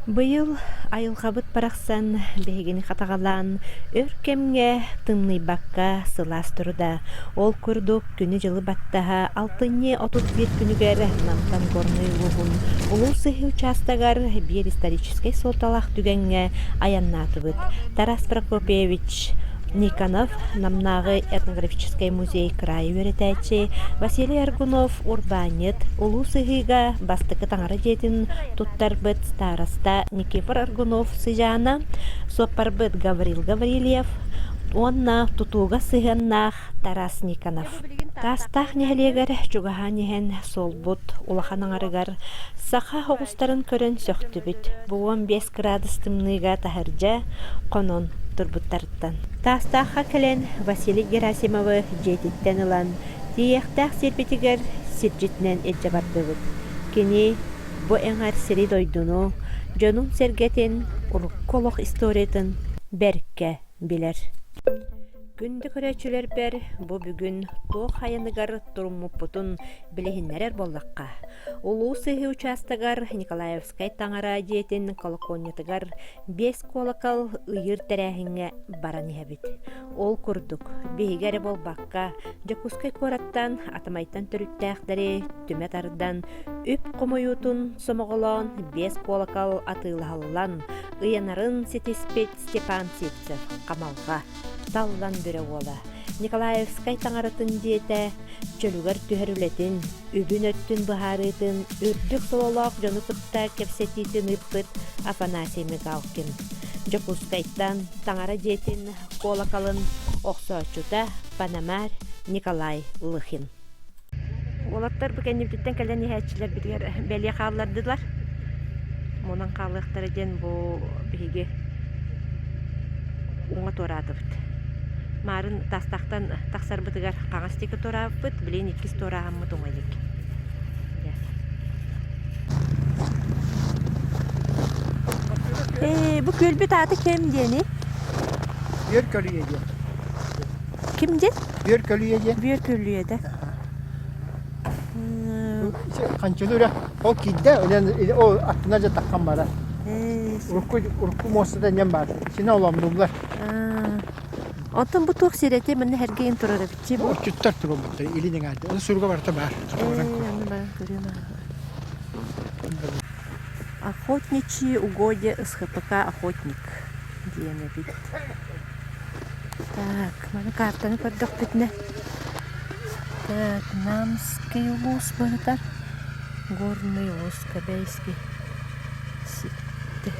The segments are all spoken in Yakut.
Быйыл айылҕабыт барахсан биһигини хатаҕалаан өр кэмҥэ тымныйбакка сылаас турда. Ол курдук күнү-дьылы баттаһа алтынньы 31 күнүгэр Намтан Горнай улууһун Улуу Сыһыы учаастагар биир историческай суолталаах түгэҥҥэ айаннаатыбыт. Тарас Прокопьевич Никонов Намнааҕы этнографическай музей кыраайы үөрэтээччи Василий Аргунов урбаанньыт, Улуу Сыһыыга бастакы таҥара дьиэтин туттарбыт староста Никифор Аргунов сыдьаана, суоппарбыт Гаврил Гаврильев уонна тутууга сыһыаннаах Тарас Никонов. Таастаах нэһилиэгэр чугаһаан иһэн суолбут улахан аҥарыгар саха оҕустарын көрөн сөхтүбүт. Бу 15 кыраадыс тымныыга таһырдьа хонон турбуттарыттан. Таастаахха кэлэн Василий Герасимовы дьиэтиттэн ылан тиийиэхтээх сирбитигэр сирдьитинэн илдьэ бардыбыт. Кини бу эҥэр сири-дойдуну, дьонун-сэргэтин, урукку олох историятын бэркэ билэр. Күндү көрөөччүлэрбэр бу бүгүн туох айаныгар туруммуппутун билиһиннэрэр буоллахха, Улуу Сыһыы учаастагар Николаевскай таҥара дьиэтин колокольнятыгар биэс куолакал ыйыыр тэрээһиҥҥэ баран иһэбит. Ол курдук, биһиги эрэ буолбакка, Дьокуускай куораттан Атамайтан төрүттээхтэри түмэ тардан, үп хомуйуутун сомоҕолоон биэс куолакал атыылаһыллан, ыйанарын ситиспит Степан Сивцев Хамалҕа, Таллан Бүрэ уола, Николаевскай таҥаратын дьиэтэ чөлүгэр түһэр үлэтин, үбүн өттүн быһаарыытын үрдүк сололоох дьону кытта кэпсэтиитин ыыппыт Афанасий Мигалкин. Дьокуускайтан таҥара дьиэтин куолакалын охсооччута Панамарь Николай Лыхин. Уолаттар бу кэннибититтэн кэлэн иһээччилэрбитигэр бэлиэ хааллардылар. Мунан хаалыахтара диэн бу биһиги уҥа туораатыбыт. Маарын Таастаахтан тахсарбытыгар хаҥас диэки туораабыппыт, билигин иккис туорааһыммыт уҥа диэки. Ээ, бу күөлбүт аата ким диэний? Бүөр көлүйэ диэн. Ким диэн? Бүөр көлүйэ диэн. Бүөр көлүйэ да. Ханчыны үрэх ол киирдэ, ол аттына дьэ таххан барар. Урукку урукку муостата инньэн баар. Итинэ оломнуллар. Оттон бу туох сир этэй? Манна эргийэн турар эбит Бу отчуттар турбуттар, илин эҥээрдэ. Оны суруга барыта баар. Ээ, баран көрүөм Охотничьи угодья СХПК «Охотник» диэн эбит. Так, маны картаны көрдөхпүтүнэ так, Намский улуус быһытар, Горный улуус, Кобейский ситте.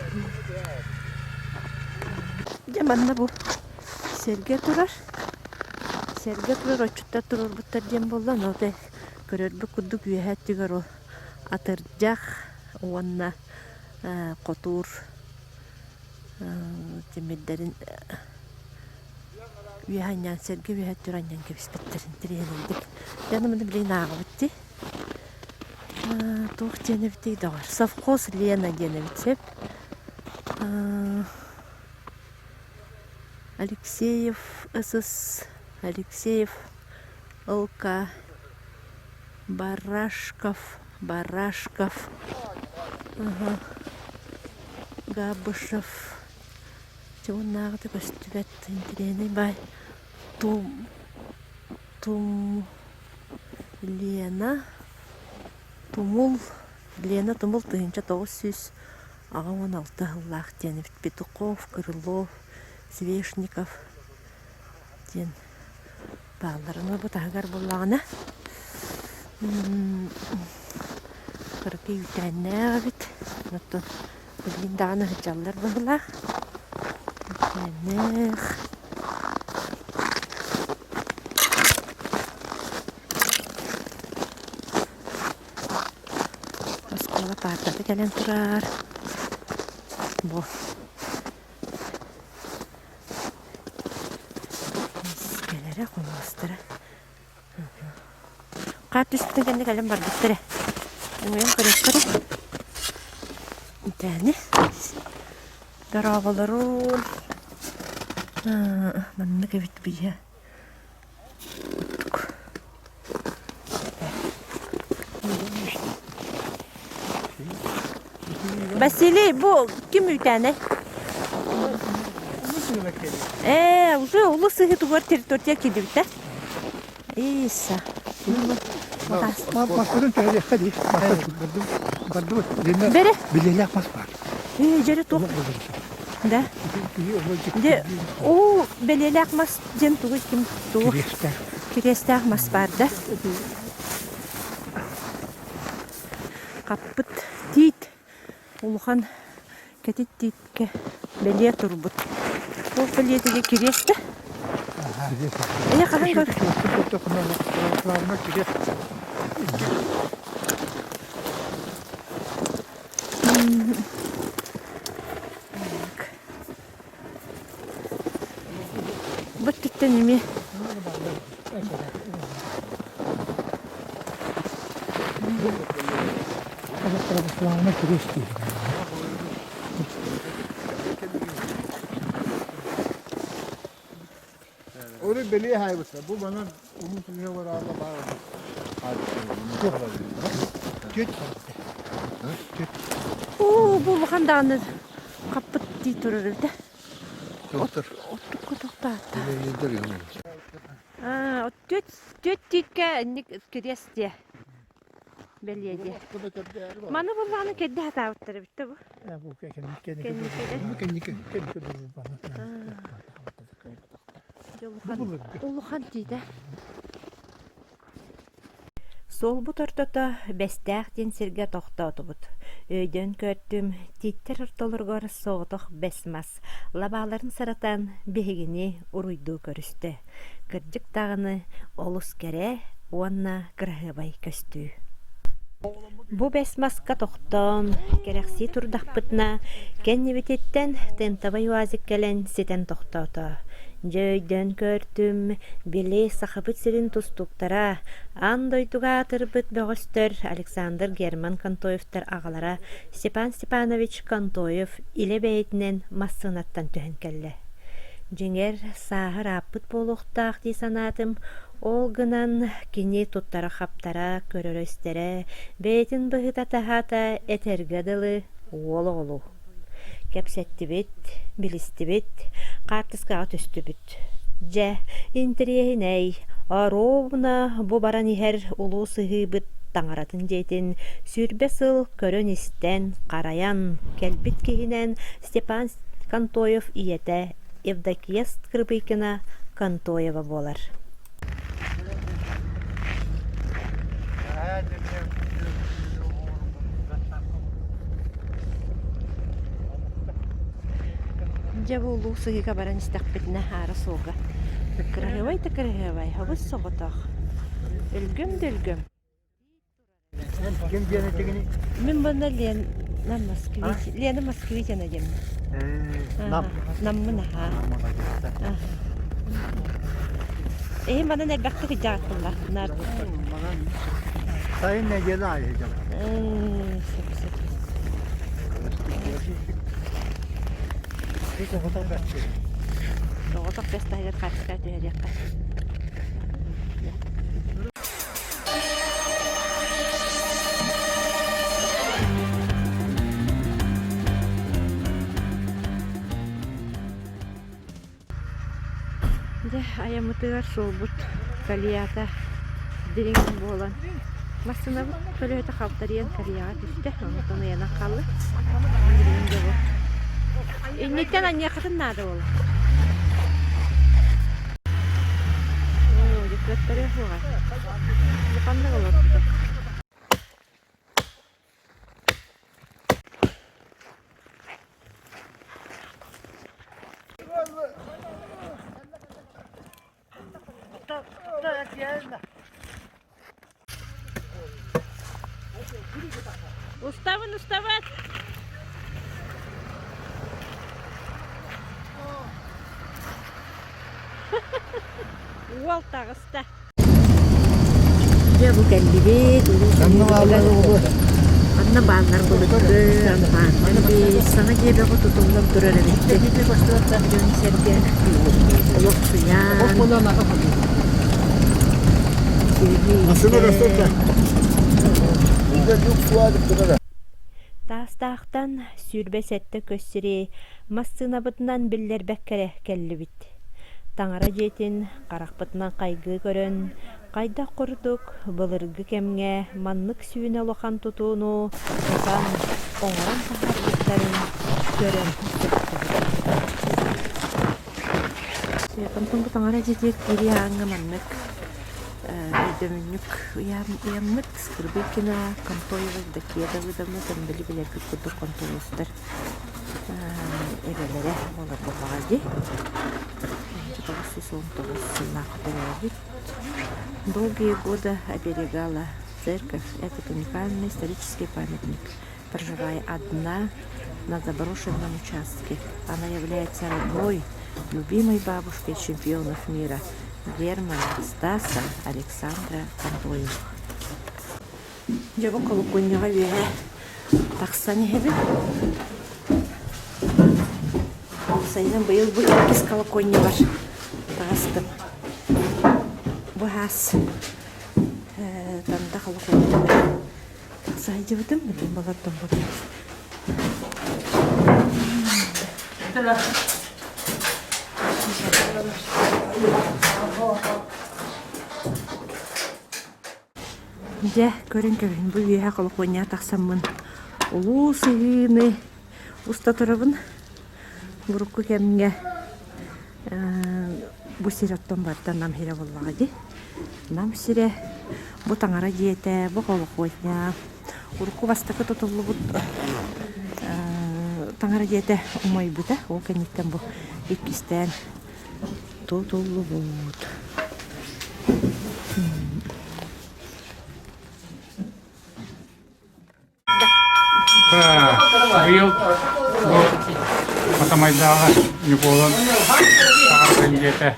Дьэ манна бу сэргэ турар. Сэргэ турар отчуттар туруорбуттар диэн буолла, но те көрөрбүт курдук үөһэ өттүгэр ол атырдьах уонна хотуур тимирдэрин үөһэ анньан сэргэ үөһэ өттүгэр анньан кэбиспиттэрин тириэнэйдик. Дьэ аны маны билигин ааҕабыт дии. Туох диэн эбитий доҕор? Совхоз Лена диэн эбит сөп. Алексеев СС Алексеев ЛК Барашков Барашков ага Габышев дьэ уоннааҕыта көстүбэт интэриэһинэй баай Тум Тум Лена Тумул Лена Тумул 1986 сыллаах диэн эбит Петухов Крылов Свешников диэн баалларын бу таһыгар буоллаҕына кыракый үүтээннээх эбит оттон билигин даҕаны сылдьаллар быһыылаах үүтээннээх оскуола паартата кэлэн турар бу Миискэлэрэ, хомуостара. Хаар түспүтүн кэннэ кэлэн барбыттар ээ. Өҥөйөн көрүөххэ эрэ. Итээни. Дорооболорун. Маннык эбит быйа. Василий, бу ким үүтээнэй? Ээ, уже улус сыһытыгар территория кирдибитэ. Иса. Маспытын түһэриэххэ дии. Бардыбыт. Бери. Билиэлээх мас баар. Ээ, дьэрэ туох. Да. Де, уу бэлиэлээх мас диэн тугу ким тугу? Кириэстээх. Кириэстээх мас баар да. Хаппыт тиит улахан кэтит тииткэ бэлиэ турбут. Туох бэлиэтигэ кириэс да? Эйэ хаһан көр? Бу өттүттэн эмиэ Православная крест Onu beliye hayvısa. Bu bana onun suyuna var Allah var. Түт. Уу, бу улахан даҕаны хаппыт дии турар эбит Доктор. Оттукка тохтоотто. Телевизор Аа, түөт тииккэ инник кириэс диэ. Бэлиэ диэ. Маны буллаҕына кэрдэ сатаабыттар эбит да бу. Бу кэнники кэнники Улахан тиитэ. Суолбут ортото Бэстээх диэн сиргэ тохтоотубут. Өйдөөн көрдүм, тииттэр ортолоругар соҕотох бэс мас лабааларын саратан биһигини уруйдуу көрүстэ. Кырдьык даҕаны олус кэрэ уонна кыраһыабай көстүү. Бу бэс маска тохтоон, кэрэхсии турдахпытына, кэннибититтэн тентовай УАЗик кэлэн ситэн тохтоото. Дьэ өйдөөн көртүм, били Сахабыт сирин тустууктара, аан дойдуга аатырбыт бөҕөстөр Александр Герман Контоевтар аҕалара Степан Степанович Контоев илэ бэйэтинэн массыынаттан түһэн кэллэ. Дьиҥэр, сааһы ырааппыт буолуохтаах дии санаатым, ол гынан кини туттара-хаптара, көрөрө-истэрэ, бэйэтин быһыыта-таһаата этэргэ дылы уол оҕолуу. Кэпсэттибит, билистибит, хаартыскаҕа түстүбүт. Дьэ, интэриэһинэй, оруобуна бу баран иһэр улуу сыһыыбыт таҥаратын дьиэтин 20 сыл көрөн-истэн, харайан кэлбит киһинэн Степан Контоев ийэтэ Евдокия Скрыбыкина Контоева буолар. Дьэ бу улуу сыһыыга баран истэхпитинэ аара суолга кыраһыабай да кыраһыабай, абыс соҕотох. Өлгөм да өлгөм. Ким диэн этигиний? Мин манна Лена Москвич, Лена Москвитина диэммин. Нам. Наммын аһаа. Эһи манан элбэхтик ыдьааттыллар. Сайын нэдиэлэ аайы сылдьабын. Сөп сөп. Соҕотох бэрт. Соҕотох бэс таһыгар хаартыска түһэриэххэ. Дьэ, айаммытыгар суолбут колеята дириҥ буолан, массыынабыт көлөһөтө халтарыйан колеяҕа түстэ, онтон ыйанан хаалла. Билигин дьэ бу инниттэн анньыаххытын наада буолла. Оо, дьэ суоҕа. Улаханнык олорбута. Уставын устават! Уол таҕыста. Дьэ бу кэллибит, улуу Манна бааннар былыргы, бааннар саҥа дьиэ бөҕө тутуллан турар эбит. Дьон-сэргэ олохсуйан, Хатастаахтан 27 көс сири массыынабытынан биллэрбэккэ эрэ кэллибит. Таҥара дьиэтин харахпытынан хайгыы көрөн, хайдах курдук былыргы кэмҥэ маннык сүүнэ улахан тутууну тутан, оҥорон таһаарбыттарын көрөн сөхтүбүт. Онтон бу таҥара дьиэтигэр киирии ааҥҥа маннык өйдөбүнньүк ыйаммыт Скрыбыкина, Контоева Евдокия Давыдовна Тэмбили билэргит курдук хонтуруостар эбэлэрэ буолар буоллаҕа дии. 919 сыллаахха төрөөбүт. Долгие годы оберегала церковь. Этот уникальный исторический памятник, проживая одна на заброшенном участке. Она является родной, любимой бабушкой чемпионов мира Германа, Стаса, Александра Контоевых. Дьэ бу колокольняҕа үөһэ тахсан иһэбин. Сайынан быйыл бу иккис колокольнябар таҕыстым. Бу хаас Танда колокольнятыгар тахса сылдьыбытым, билигин балартан бу Дьэ, көрөн кэбиһин, бу үөһэ колокольняҕа тахсаммын улуу сыһыыны уста турабын. Урукку кэмҥэ бу сир оттон барыта Нам сирэ буоллаҕа дии. Нам сирэ бу таҥара дьиэтэ, бу колокольня. Урукку бастакы тутуллубут таҥара дьиэтэ умайбыта. Ол кэнниттэн бу иккистээн тутуллубут. Быйыл бу Атамайдааҕы Ньукуолун саҥа дьиэтэ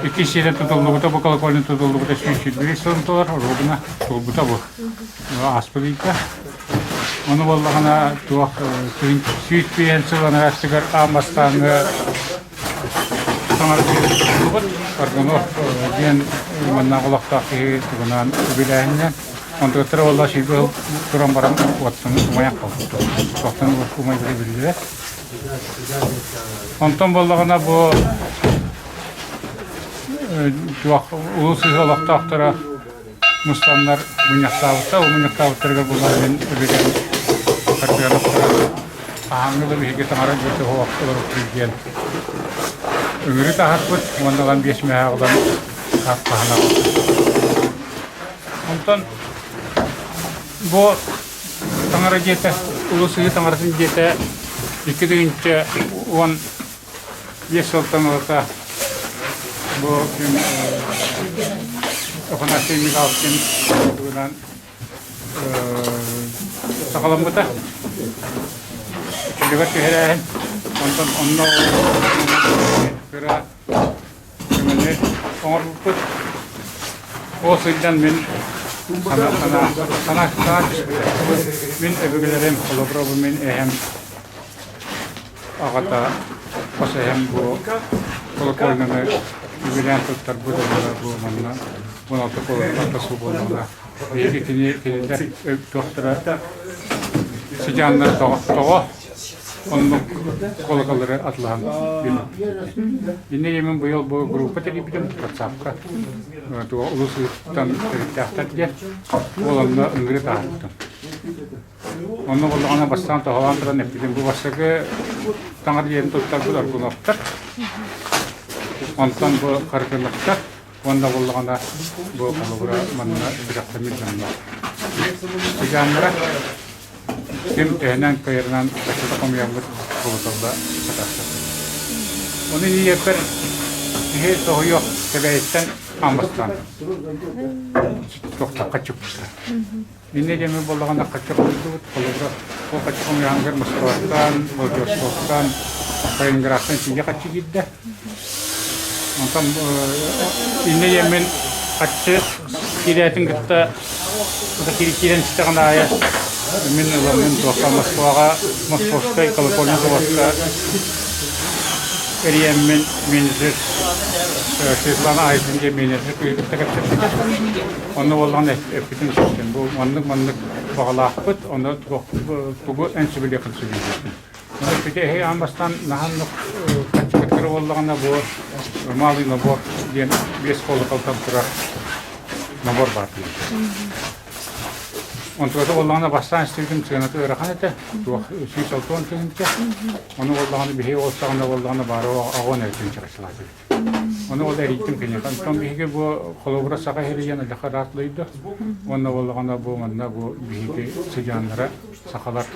иккис сирэ тутуллубута, бу колокольня тутуллубута 121 сылын туолар, оруобуна туолбута бу ааспыт ыйга. Ону буоллаҕына туох 101 сыл анараастыгар аан бастааҥҥы Саҥардыыбыт Аргунов диэн маннаах олохтоох киһи тугунаан үбүлээһиннэ. Онтугаттара буолла сүүрбэ сыл туран баран уоттан умайан хаалбыт. Туохтан умайбыта биллибэт. Онтон буоллаҕына бу туох улуус олохтоохторо мустаннар мунньахтаабыттар. Ол мунньахтаабыттарыгар буоллар мин өбүгэм Харбыановтара хаһааҥҥы да биһиги таҥара дьиэтэ суох олоруппут диэн ыҥырыы таһаарбыт уонна ылан биэс мөһөөх ылан хаһанабыт. Онтон бу таҥара дьиэтэ, Улуу Сыһыы таҥаратын дьиэтэ 2015 сылтан ылата бу күн Афанасий Михайлович туһунан саҕаламмыта. Чөлүгэр түһэрээһин. Онтон онно кыра көмөнү оҥорбуппут. Ол сылдьан мин санаа санаа санаа санаа түспүтэ. Мин өбүгэлэрим, холобура бу мин эһэм аҕата хос эһэм бу колокольнаны үбүлээн туттарбыт уонна бу манна 16 колокольната суу буоллаҕына биһиги кини кинилэр туохтара сыдьааннара тоҕо тоҕо оннук колоколлары атылаһан биэрбиппит. Инньэ мин быйыл бу группа тэрийбитим WhatsApp-ка туох улус ыыттан төрүттээхтэр диэн ол онно ыҥырыы таһаарбытым. Онно буоллаҕына бастаан тоһоҕоон туран эппитим бу бастакы таҥара дьиэтин туттарбыт Аргуновтар, онтон бу Харытыновтар уонна буоллаҕына бу холобура манна сүрэхтэммит дьоннор. Сыдьааннара ким төһөнөн кыайарынан баччата хомуйаммыт холотолло сатаахтар. Ону ийэппэр киһи соһуйуох Кэбээйиттэн аан бастаан туохтахха чуппута. Инньэ диэммит буоллаҕына хачча хомуйдубут. Холобура, ол хачча хомуйааһыныгар Москваттан, Владивостоктан, Калининградтан тиийэ хаччы киирдэ. Онтон инньэ диэммин хаччы киирээтин кытта киирэн истэҕин аайы мин ыламмын туохха Москваҕа Московскай колокольня заводка эрийэммин менеджер Светлана Айсин диэн менеджер кыыһы кытта кэпсэппитим. Онно буоллаҕына эппитим сөптөн бу маннык-маннык баҕалаахпыт, онно тугу эн сөбүлүөххүн сөбүлүүгүн. Онно ити эһи аан бастаан наһаа хаччыкыттара буоллаҕына бу малый набор диэн биэс колоколтан турар набор баар диэн. Онтугата буоллаҕына бастаан истибитим сыаната ыарахан этэ, туох 160 тыһыынча. Ону буоллаҕына биһиги ол саҕана буоллаҕына баара оҕон эрэ чахчылаатыбыт. Ону ол эрийдим киниэхэ. Онтон биһиги бу холобура саха иһирийэн элэхэ ыраах дойду. Уонна буоллаҕына бу манна бу биһиги сыдьааннара сахалар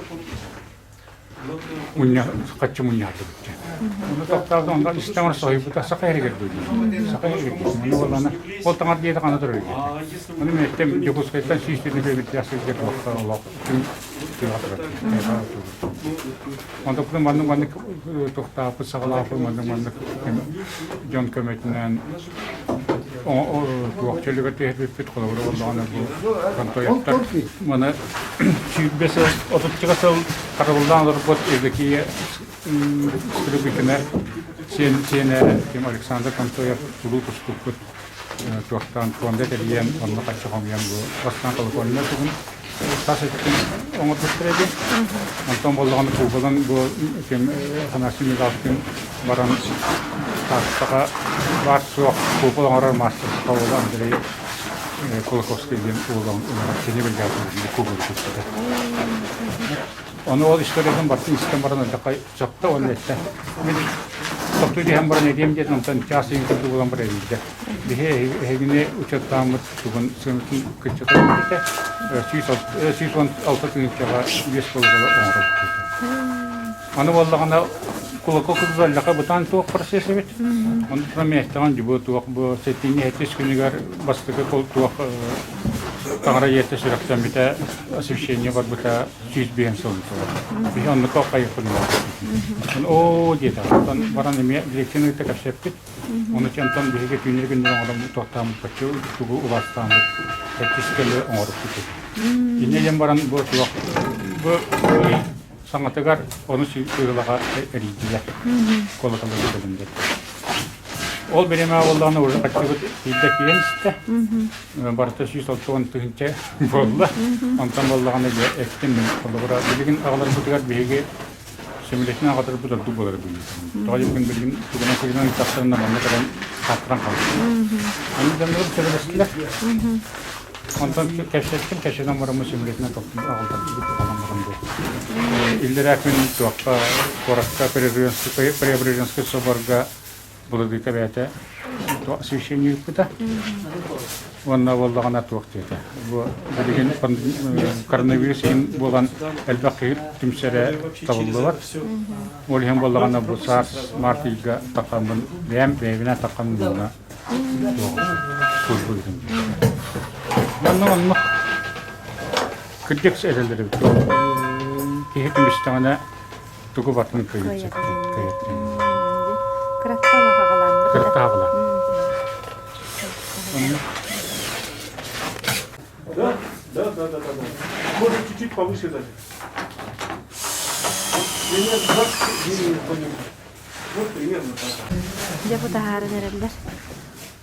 мунньа хаччы мунньаатыбыт диэн. Ону тохтообут онно истэн баран соһуйбута саха иһигэр дуу саха иһигэр Ону буоллаҕына ол таҥар диэтэ хана турар диэтэ. Ону миэттэн Дьокуускайтан 100 километр сиргэ туохтан олох тыаҕа турар. Онтукутун маннык маннык туохтаахпыт саҕалаахпыт маннык маннык дьон көмөтүнэн туох чөлүгэр түһэрбиппит холобура буоллаҕына бу контояттар маны 20 сыл 30 сыл харабыллаан олорбут Евдокия Скрыбыкина сиэн сиэнэ ким Александр Контоев улуу тустукпут туохтаан фонда тэрийэн онно харчы хомуйан бу бастаан колокольня тугун тас өттүн оҥорбуттар эбит. Онтон буоллаҕына куукулан бу ким Афанасий Мигалкин баран Тааттаҕа баар суох куукул оҥорор маастарыстыба уола Андрей Кулаковский диэн уола кини билгээбит куукул туппута. Ону ол историятын барытын истэн баран өлдөххө сөхтө уонна эттэ. Мин тохтуу түһэн баран этиэм диэтин онтон чаас ыйын курдук буолан баран эрийдэ. Биһи эһигини учуоттааммыт тугун сыанатын кыччата этэ. 116 тыһыынчаҕа биэс кулакалы оҥоробут диэтэ. Аны буоллаҕына кулака курдук бытаан туох процесс эбит. Онтон миэстэҕин дьубу туох бу сэтинньи сэттис күнүгэр бастакы туох таҥара ийэтэ сүрэхтэммитэ освещение барбыта 105 сылын туолар. Биһи оннука хайыппын Оо диэтэ. Онтон баран эмиэ лекцияны кытта кэпсэппит. Ону онтон биһиги түүннэри күннэри оҥорон туохтааммыт тугу убаастааммыт практически оҥорбуппут. Инньэ диэн баран бу туох бу саҥатыгар ону сыылаҕа эрийдилэр. Колоколлары бэлэмнэр. Ол бириэмэ буоллаҕына уже хаччыбыт тиийдэ киирэн истэ. Барыта 160 тыһыынча буолла. Онтон буоллаҕына дьэ эттим мин холобура билигин аҕаларбытыгар биһиги сөмөлүөтүнэн аҕатарбыт ордук буолара быһыытынан. Тоҕо диэбиккин билигин тугунан сиринэн ыйытахтарына манна кэлэн хааттаран хаалбыт. Аны дьоннорум сөбүлэстилэр. Онтон кэпсэттим, кэпсэтэн бараммын сөмөлүөтүнэн топтум аҕалтарбыт аҕалан баран бу. Иллэрээ күн туохха куоракка Преображенский соборга Владыка бэйэтэ освещение ыыппыта уонна буоллаҕына туох диэтэ бу билигин коронавирус иһин буолан элбэх киһи түмсэрэ табыллыбат ол иһин буоллаҕына бу саас март ыйга тахаммын бэйэм бэйэбинэн тахаммын уонна служба ыытын Манна оннук кырдьык этэллэр эбит киһи түмүстэҕинэ тугу бартын кыайыт Кыраттан аҕалаан. Кыраттан аҕалаан. Да, да, да, да, да. Может, чуть-чуть повыше даже. Примерно 20 Вот примерно так. Дьэ бу таһааран эрэллэр.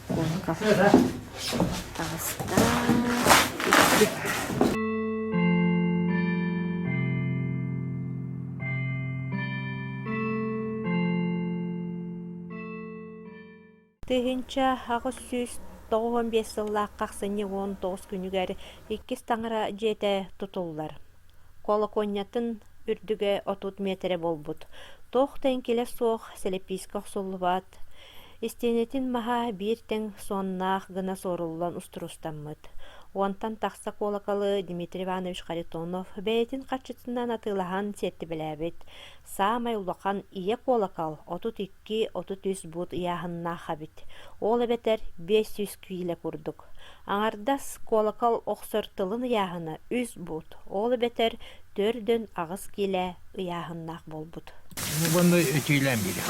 Куонков таҕыста. 1895 сыллаахха ахсынньы 19 күнүгэр иккис таҥара дьиэтэ тутуллар. Колокольнятын үрдүгэ 30 миэтэрэ буолбут. Туох да эҥкилэ суох сэлэпиискэ охсуллубат, истиэнэтин маһа биир тэҥ суоннаах гына суоруллан устурустаммыт. Уонтан тахса куолакалы Дмитрий Иванович Харитонов бэйэтин харчытынан атыылаһан сиэртибэлээбит. Саамай улахан ийэ куолакал 32-33 буут ыйааһыннаах эбит, ол эбэтэр 500 киилэ курдук. Аҥардас куолакал охсор тылын ыйааһына үс буут, ол эбэтэр 4-8 киилэ ыйааһыннаах буолбут. Уонна өтүүлээн биэрэ.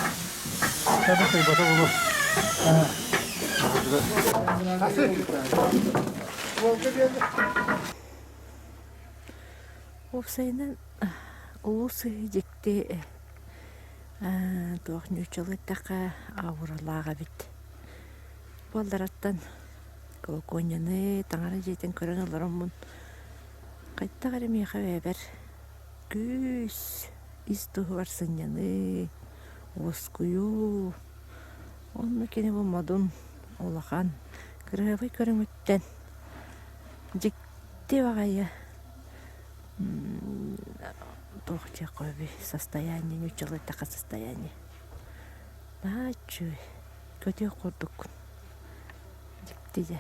Уопсайынан улуу сыһыы дьикти туох нууччалыы эттэххэ ауралаах эбит. Буоллараттан колокольняны таҥара дьиэтин көрөн олороммун. Хайдах эрэ миэхэ бэйэбэр күүс, ис туһугар сынньаныы, уоскуйуу. Онно кини бу модун, улахан, кыраһыабай көрүҥүттэн дьикти баҕайы туох диэххэ состояние нууччалыы эттэххэ состояние наһаа үчүгэй көтүөх курдуккун дьикти дьэ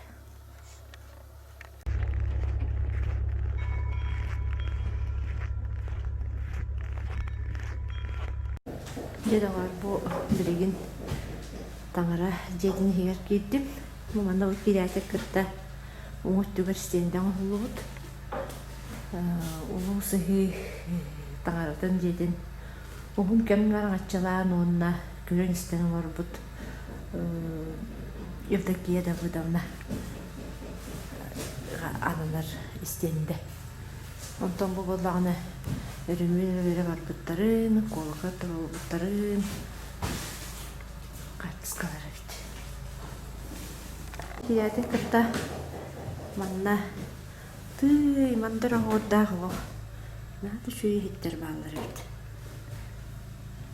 Дьэ доҕоор, бу билигин таҥара дьиэтин иһигэр киирдим. Бу манна бу киирээти кытта уҥа өттүгэр стендэ оҥоһуллубут. Улуу Сыһыы таҥаратын дьиэтин уһун кэмҥэ араҥаччылаан уонна көрөн-истэн олорбут Евдокия Давыдовна ананар истиэндэ. Онтон бу буоллаҕына өрөмүөн үлэлэрэ барбыттарын, куолака туруорбуттарын хаартыскалар эбит. Киирээти кытта манна тыый мандар оһуордаах олох наһаа да үчүгэй иһиттэр бааллар эбит.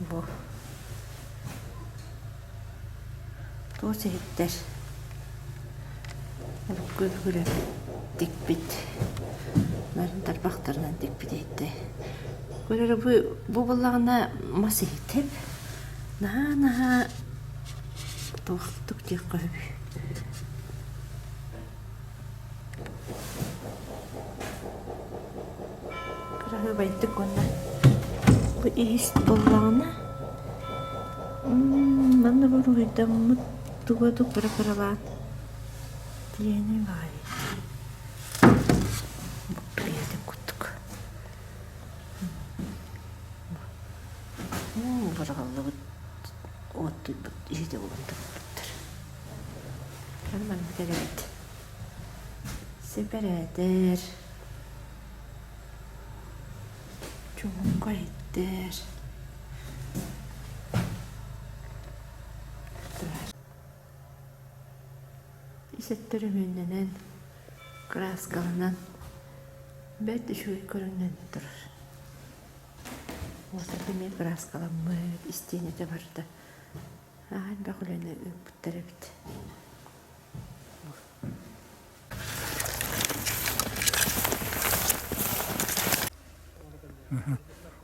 Бу Туос иһиттэр урукку үгүрү тикпит нарын тарбахтарынан тикпит иһиттэр. Көрөрө бу бу буоллаҕына мас иһитим. Наһаа-наһаа туохтук диэххэ сөбүй. Кыраһыабайдык уонна бу иһис буоллаҕына манна бу уруһуйдаммыт туга да кыра-кыралаан тиэни баҕайы бэйэтин курдук быраҕыллыбыт уоттуйбут иһити булан турбуттар аны маннык эрэбит Сэпэрээтэр, чуҥка иһиттэр Ис өттө өрөмүөннэнэн, кырааскаланан бэрт үчүгэй көрүҥнэнэн турар. Уотарга эмиэ кырааскаламмыт, истиэнэтэ барыта аһа элбэх үлэни ыыппыттар эбит.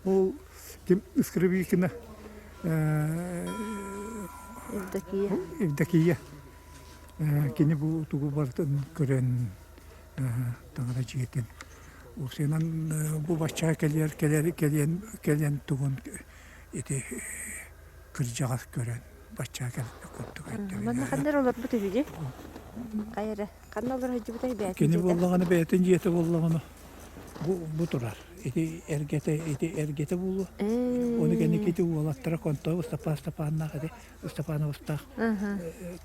Ол ким Скрыбыкина Евдокия. Евдокия. Кини бу тугу барытын көрөн таҥара дьиэтин Уопсайынан бу бачча кэлиэр кэлэр кэлиэн кэлиэн тугун ити кырдьаҕас көрөн бачча кэлбит курдук өйдөбүл. Манна ханна эрэ олорбут үһү дии? Хайа эрэ ханна олоро сылдьыбытай бэйэтин Кини дьиэтэ? буоллаҕына бэйэтин дьиэтэ буоллаҕына бу бу турар. Ити эргэтэ ити эргэтэ буолуо. Ону кэнники ити уолаттара Контоев Ыстапаан Степаннаах ити Степановтаах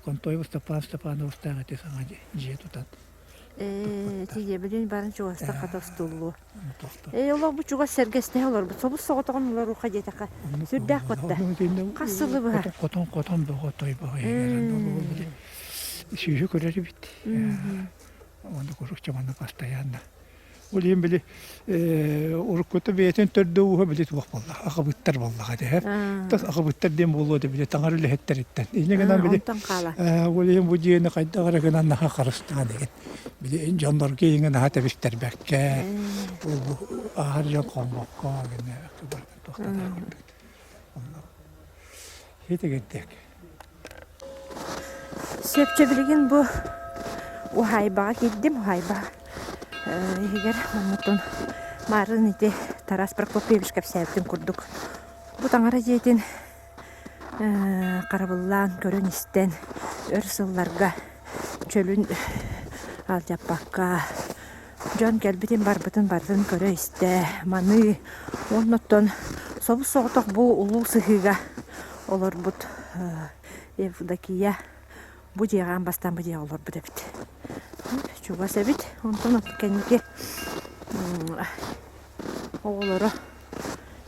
Контоев Степан Степановтаах ити саҥа дьиэ тутан Ээ, тиийэбилин баран чугастан хата устуллуо. Ээ, олох бу чугас сэргэстэһэ олорбут. Собус соҕотоҕун олоруохха диэтэххэ, сүрдээх батта. Хас сылы быһа? Хотон хотон бөҕө той бөҕө сүүһү көрөр эбит. Онно куруук чаманна постоянно. Ол иһин били уруккута бэйэтин төрдө ууһа били туох буолла аҕабыттар буоллаҕа дии тас аҕабыттар диэн буолуо да били таҥара үлэһиттэриттэн инньэ гынан били ол иһин бу дьиэни хайдах эрэ гынан наһаа харыстаан игин били дьоннорго иҥэ наһаа тэбистэрбэккэ ол бу ааһар дьон хоммокко гинэ туохтанар курдук хитигирдик Сөпчө билигин бу уһаайбаҕа киирдим. Уһаайба иһигэр оннуттан маарыын ити Тарас Прокопьевич кэпсээбитин курдук бу таҥара дьиэтин харабыллаан көрөн-истэн өр сылларга чөлүн алдьаппакка дьон кэлбитин-барбытын барытын көрө-истэ маныы уонна оттон собус-соҕотох бу улуу сыһыыга олорбут Евдокия бу дьиэҕэ аан бастаан бу дьиэҕэ олорбут эбит. Чугас эбит. Онтон кэнники оҕолоро,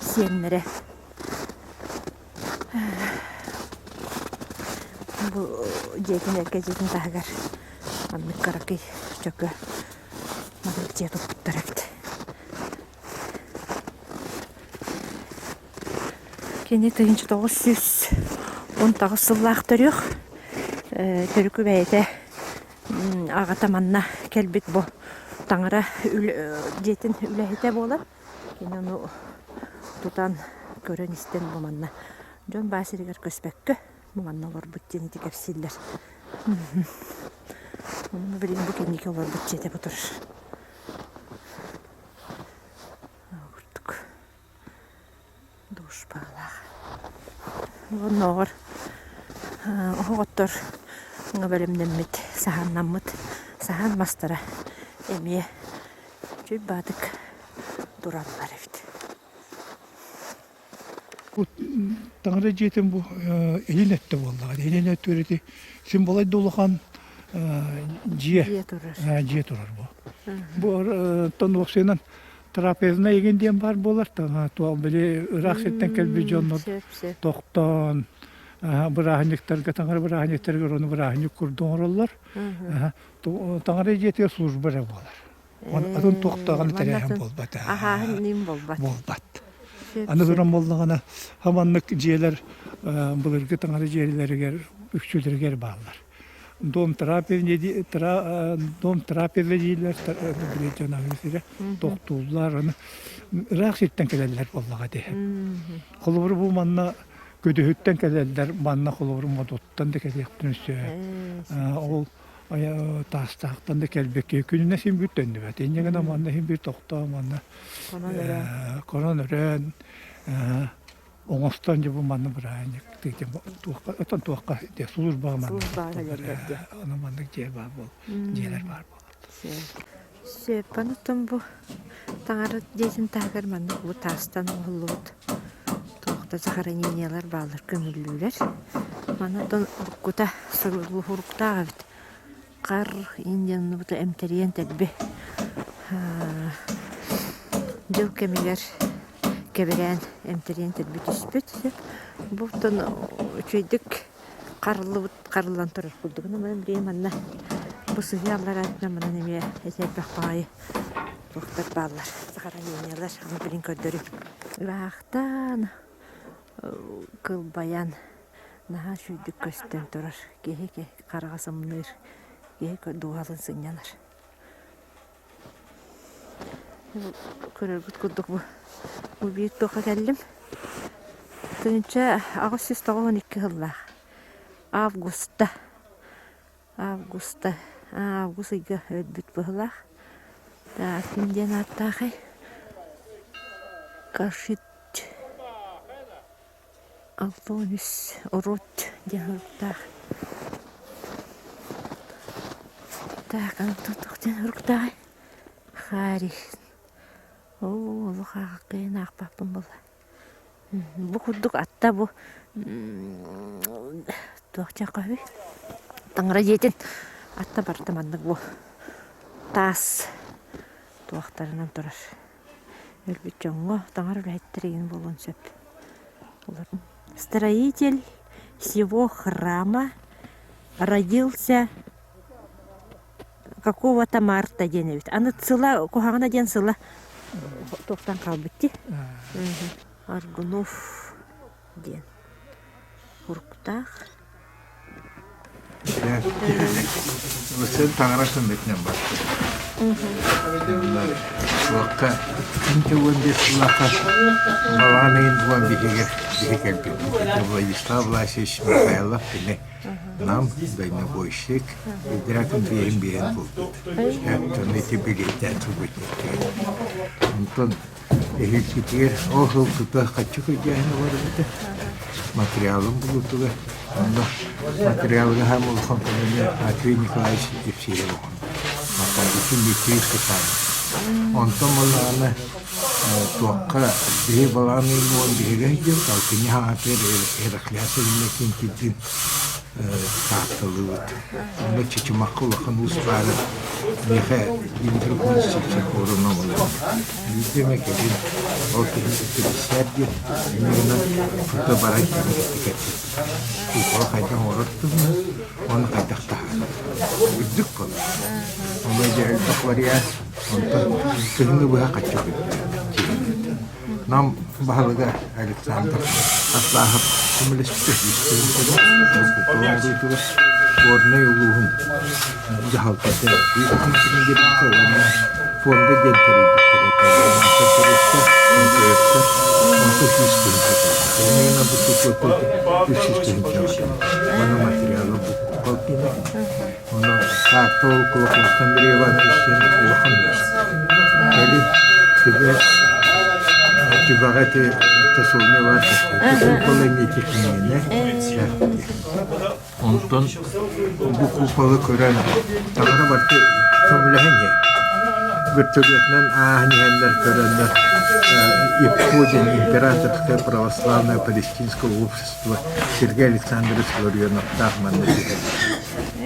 сиэннэрэ бу дьиэтин эргэ дьиэтин таһыгар маннык кыракый чөкө маннык дьиэ туппуттар эбит. Кини 1919 сыллаах төрүөх. Төрүкү бэйэтэ аҕата манна кэлбит бу таҥара дьиэтин үлэһитэ буолар. Кини ону тутан көрөн-истэн бу манна дьон баа сиригэр көспөккө бу манна олорбут диэн ити кэпсииллэр. Ону билигин бу кэнники олорбут дьиэтэ бу турар. Курдук дуушпалаах. Оннооҕор оһоҕоттор бэлэмнэммит, саһааннаммыт саһаан мастара эмиэ чүй баатык тураллар эбит. Бу таҥара дьиэтин бу илин өттө буоллаҕа. Илин өттүгэр ити символай да улахан дьиэ Дьиэ турар. Дьиэ турар бу. Бу оттон уопсайынан трапезная игин диэн баар буолар. Туох били ыраах сиртэн кэлбит дьоннор Сөп, сөп. тохтоон бырааһынньыктарга таҥара бырааһынньыктарыгар ону бырааһынньык курдук оҥороллор. Таҥара дьиэтигэр служба эрэ буолар. Атын туох даҕаны тэрээһин буолбат. Аһааһын ним буолбат. Буолбат. Аны туран буоллаҕына, хаманнык дьиэлэр былыргы таҥара дьиэлэригэр үксүлэригэр бааллар. Дом трапезы дом трапезы дииллэр дьон аһыы сирэ тохтууллар аны ыраах сиртэн кэлэллэр буоллаҕа дии. Холобур бу манна Көдөһүттэн кэлэллэр, манна холобур Модуттан да кэлиэхтэрин сөп. Ол таастаахтан да кэлбиккэ күнүнэ син биир төннүбэт. Инньэ гынан манна син биир тохтоо манна конон өрөөн оҥостон дьэ бу манна бырааһынньык туохха отон туохха службаҕа манна ону маннык дьиэ баар буол дьиэлэр баар буолар. Сөп онтон бу таҥара дьиэтин таһыгар маннык бу таастан оҥоһуллубут туох да захоронениелар бааллар көмүллүүлэр. Маны оттон уруккута суруктаах эбит. Хар индианныбыта эмтэрийэн дэлби дьыл кэмигэр кэбирээн эмтэрийэн дэлби түспүт. Бу оттон үчүгэйдик харыллыбыт харыллан турар курдук. Манан билигин манна бу сыһыы аллараатынан манан эмиэ элбэх баҕайы туохтар бааллар, захоронениелар. Аны билин көрдөрүм. Ыраахтан кылбайан наһаа үчүгэйдик көстөн турар. Киһи хараҕа сымныыр, киһи дууһалыын сынньанар. Көрөргүт курдук бу бу биир туохха кэллим. 1892 сыллаах августа августа август ыйга өлбүт быһыылаах. Так ким диэн ааттаахай? Кашит 63 урут диэн суруктаах. Так, туох диэн суруктааҕый? Хари. Оо, олох аахпын аахпаппын буолла. Бу курдук атта бу туох диэххэ Таҥара дьиэтин атта барыта маннык бу таас туохтарынан турар. Өлбүт дьоҥҥо таҥара үлэһиттэрэ игин буолуон сөп. Строитель всего храма родился какого-то марта диэн эбит. Аны сыла куһаҕана диэн сыла туохтан хаалбыт дии. Аргунов диэн уруктаах. Сен таҥара көмөтүнэн барбыт. Туохха 15 сыллаахха балаҕан ыйын булан биһиги биһи кэлбиппит. Владислав Власьевич Михайлов кини нам дальнобойщик идратын биэһин биэһин булбут. Оттон ити билиэтээн турбутник. Онтон Эһиилгитигэр ол сыл тута хаччы көрдөөһүнэ барбыта. Материалын булуутугар онно материалга хаам улахан көмөнү Матвей Николаевич Евсеев оҥорбут. Матайбытын Дмитрий Степанович. Онтон буоллаҕына туохха биһи балаҕан ыйын уон биһигэ сылдьыбыт, алтынньы хаҥатыгар Ираклиас Иннокентийдыын Таатталыыбыт. Онно Чычымахха улахан уус баара. Миэхэ Дмитрий Кузьмич форума буолар. Биирдэ эмэ кэлин ол киһи кэпсээр диэн инньэ гынан тута баран киһи кытта кэпсэппит. Куукула хайдах оҥорор туһунан уонна хайдах таһаарар. Үрдүк буолар. Онно дьэ элбэх вариант. Онтон кыһыны быһа хаччы көрдүбүт. Нам баһылыга Александр Атлахов көмөлөспүтэ үстүүн Горнай улууһун дьаһалтата биир күн биэрбитэ уонна фонда диэн тэрийбиттэрэ. Тэрилтэ, МТФ-тар 600 тыһыынча Иннигинэ бу 300 тыһыынча Уонна материалы бу Ону Таатта ол Кулаковскай Андрей Иванович диэн улахан кэлин түбэ түбэҕэ ити часовня баар купола эмиэ киниэнэ онтон бу куполы көрөн таҥара барыта көмөлөһөн иһэр вертолетынан ааһан иһэннэр көрөннөр ИППО диэн императорское православное палестинское общество Сергей Александрович Ларионовтаах манна түһэр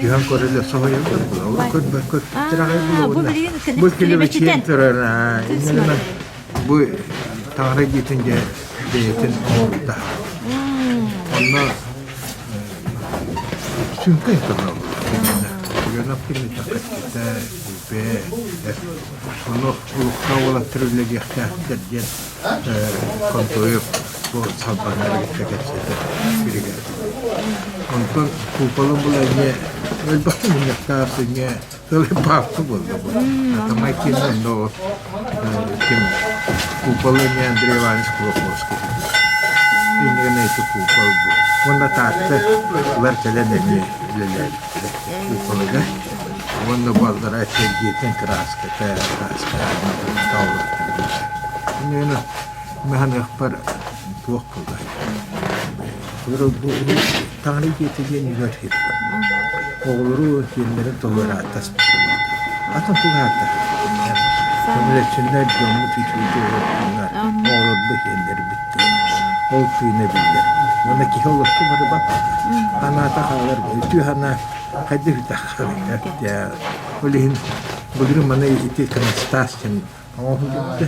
Түһэн көрөлө соһуйаллар була. Ол көрбөккө тираҕай була. Бу килэбэчиэн турар. Иннинэ бу таҥара дьиэтин дьэ бэйэтин оҥорбута. Онно сүҥкэн көмө Ионов кини такаттыта, Ону улукка уолаттар үлэлиэхтээхтэр диэн Контоев бу салбаннары кытта кэпсэтэр биригээдэ. Онтон куполын була эмиэ элбэхтик мунньахтаах эмиэ тылы паапка буолла бу. Атамай киин онно ким куполы эмиэ Андрей Иванович Кулаковский. Иннигинэ ити купол бу. Уонна Таатта улар кэлэн эмиэ үлэлээбиттэрэ куполыга. Уонна баллара сэргиэтин кырааската, кырааска Иннигинэ Маһаныахпар туох буолар? Таҥара дьиэтэ диэн үөр сир бар. Оҕолору сиэннэрин толуорааттаспыт. Атын тугу ааттаспыт. Көмөлөччүннэр дьоммут үчүгэй оҕолорбут оҕолорбут сиэннэрбит Ол тыына биллэр. Уонна киһи олоххо барыбат. Санаата хаалар. Үтүө санаа хайдах үтэх Ол иһин былырыын маны ити Констас диэн оҥоһуллубута.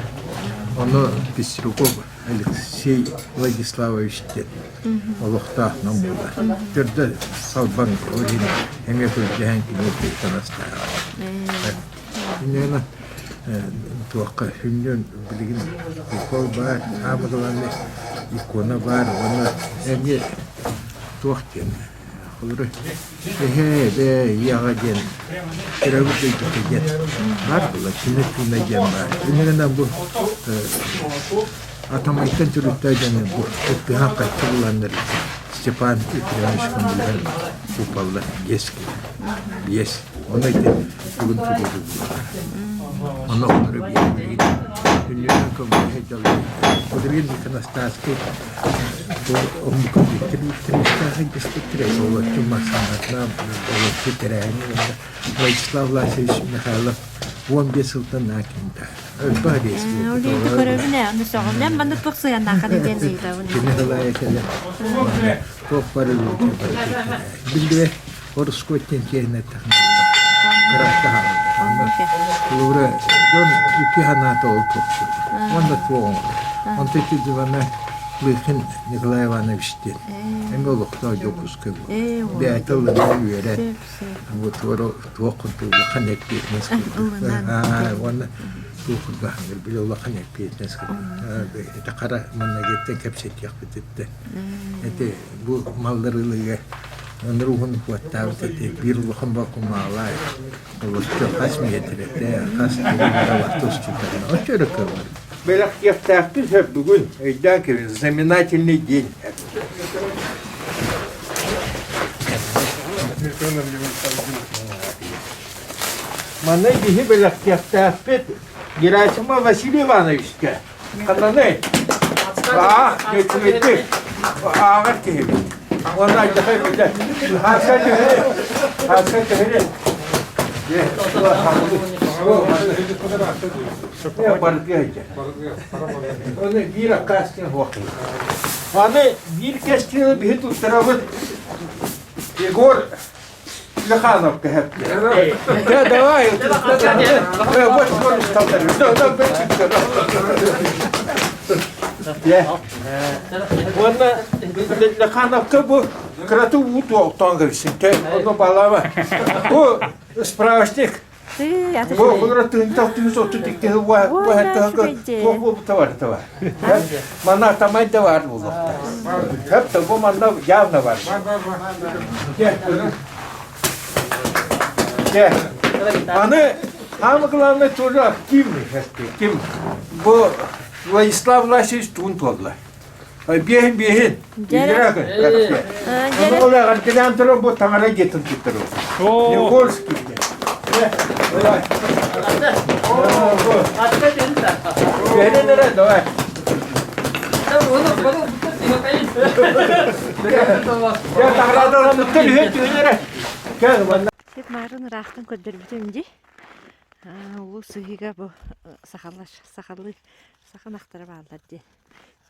Ону Пестряков Алексей Владиславович диэн олохтоох нам буолар. Төрдө Салбаҥ ол иһин эмиэ көрдөһөн кини иконостааҕа. Инньэ туохха сүнньүн билигин укол баар, саамай главное икона баар уонна эмиэ туох диэн Холобура, эһээ, эбээ, ийэ-аҕа диэн төрөөбүт дойдута диэн баар буолла, кинэ тыына диэн баар. Иннинэ бу Атамайтан төрүттээх дьону бу кыттыһан хаччы буланнар Степан Ефремович көмөлөһөн купаллар биэс киһи. Биэс. Ону ити бүгүн туруоруллар. Ону олору биэрбигит. Күннүнэн көмөлөһө дьоллор. Былырыын Иконостаски Вячеслав Власович Михайлов 15 сылтан наакинта. Өлбө рейс Көрөбүн ээ, ону сөҕүнэн маннык туох сыһыаннааххын диэн ыйытабын. Кини ылайа кэлэн туох бары Билбэ Орускуоттен киэнэ кыраата Холобура, дьон үтүө санаата ол туохтур. Уонна туох Онто ити дьыбана Лыхин Николай Иванович диэн. Эмиэ олохтоох Дьокуускай буолар. Бэйэтэ ылынан үөрэн, бу туох курдук улахан эппиэтинэс курдук. Уонна туох курдук били улахан эппиэтинэс курдук. Ити хара маннагыттан кэпсэтиэхпититтэн. Ити бу маллар ылыыга Оннур уһун уоттаабыт этэ, биир улахан бокумаалаах, олоччу хас миэтирэтэ, хас тугу тустубутара, оччо эрэ кыаллар. Бэлэхтиэхтээхпин сөп бүгүн, өйдөөн кэбис, знаменательный день. Манна биһи бэлэхтиэхтээхпит Герасимов Василий Ивановичка. Ханнаный? Аах, үчүгэйдик. Ааҕар киһибит. Уонна алдьархай бүтэ. Хааска түһэри. Хааска түһэри. Барытыга сылдьар. Оны биир аккаас диэн суох. Аны биир кэскили биһи туттарабыт. Егор Плеханов кэһэппит. Да, давай. Вот, вот, Уонна Плехановка бу кыраты уу туохтаан кэбиссин. Ону балаба. Бу справочник. Тыы, аты Бу олора тыынтах түһүс оту тикти уа туох буолбута бар бар. Манна тамай да бар буолуохтаах. Хөп да бу манна явно бар. Аны самое главное тоже активный ким бу Владислав Власевич туун туолла. Биэһин биэһин. Ол эҕэрдэлээн туран бу таҥара дьиэтин туттару. Никольский. Биэһин эрэ давай. Сеп марын ыраахтан көрдөрбүтүм дии. Улуу сыһыыга бу сахалар, сахалыы саха ынахтара бааллар дии.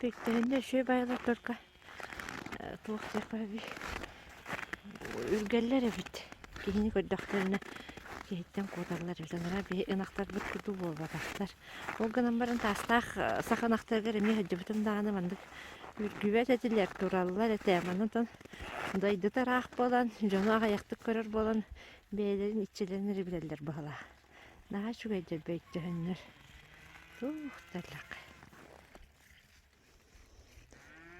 Пүттэриннэ үчүгэй баайылар только туох диэххэ үргэллэр эбит. Киһини көрдөхтөрүнэ киһиттэн куоталлар эбит. Анараа биһи ынахтарбыт курдук буолбатахтар. Ол гынан баран таастаах саха ынахтарыгар эмиэ сылдьыбытым даҕаны маннык үргүбэт этилэр, тураллар этэ. Манан дойдута ыраах буолан, дьону аҕыйахтык көрөр буолан бэйэлэрин иччилэрин эрэ билэллэр быһыылаах. Наһаа үчүгэйдэр бөйдөһөннөр. Туох да эллэххэ.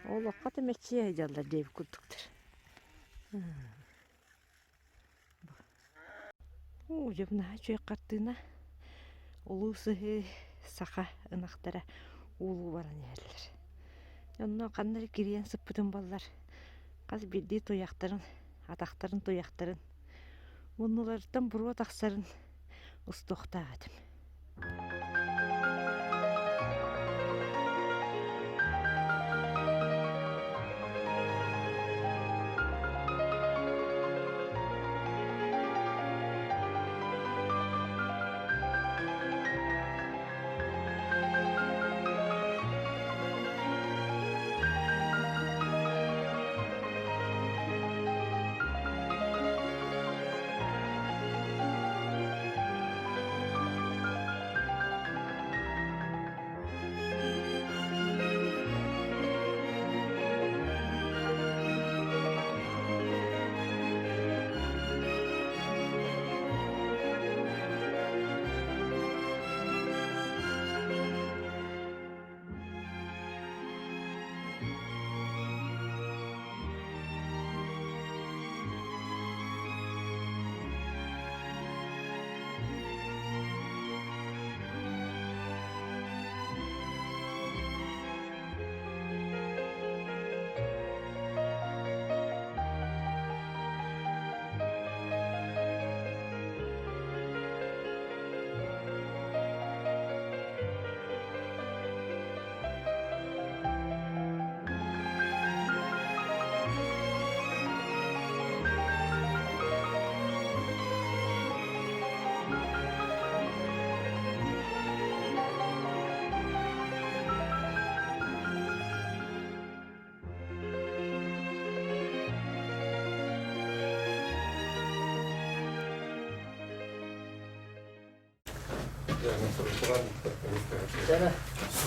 Олоххо да мэччийэ сылдьаллар диэбит курдуктар. Уу, дьэ наһаа үчүгэй хартыына. Улуу сыһыы саха ынахтара уулуу баран иһэллэр. Онно ханна эрэ кириэн сыппытым буоллар, хас биирдии туйахтарын, атахтарын туйахтарын муннуларыттан буруо тахсарын устуохтаах этим.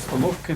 Установки.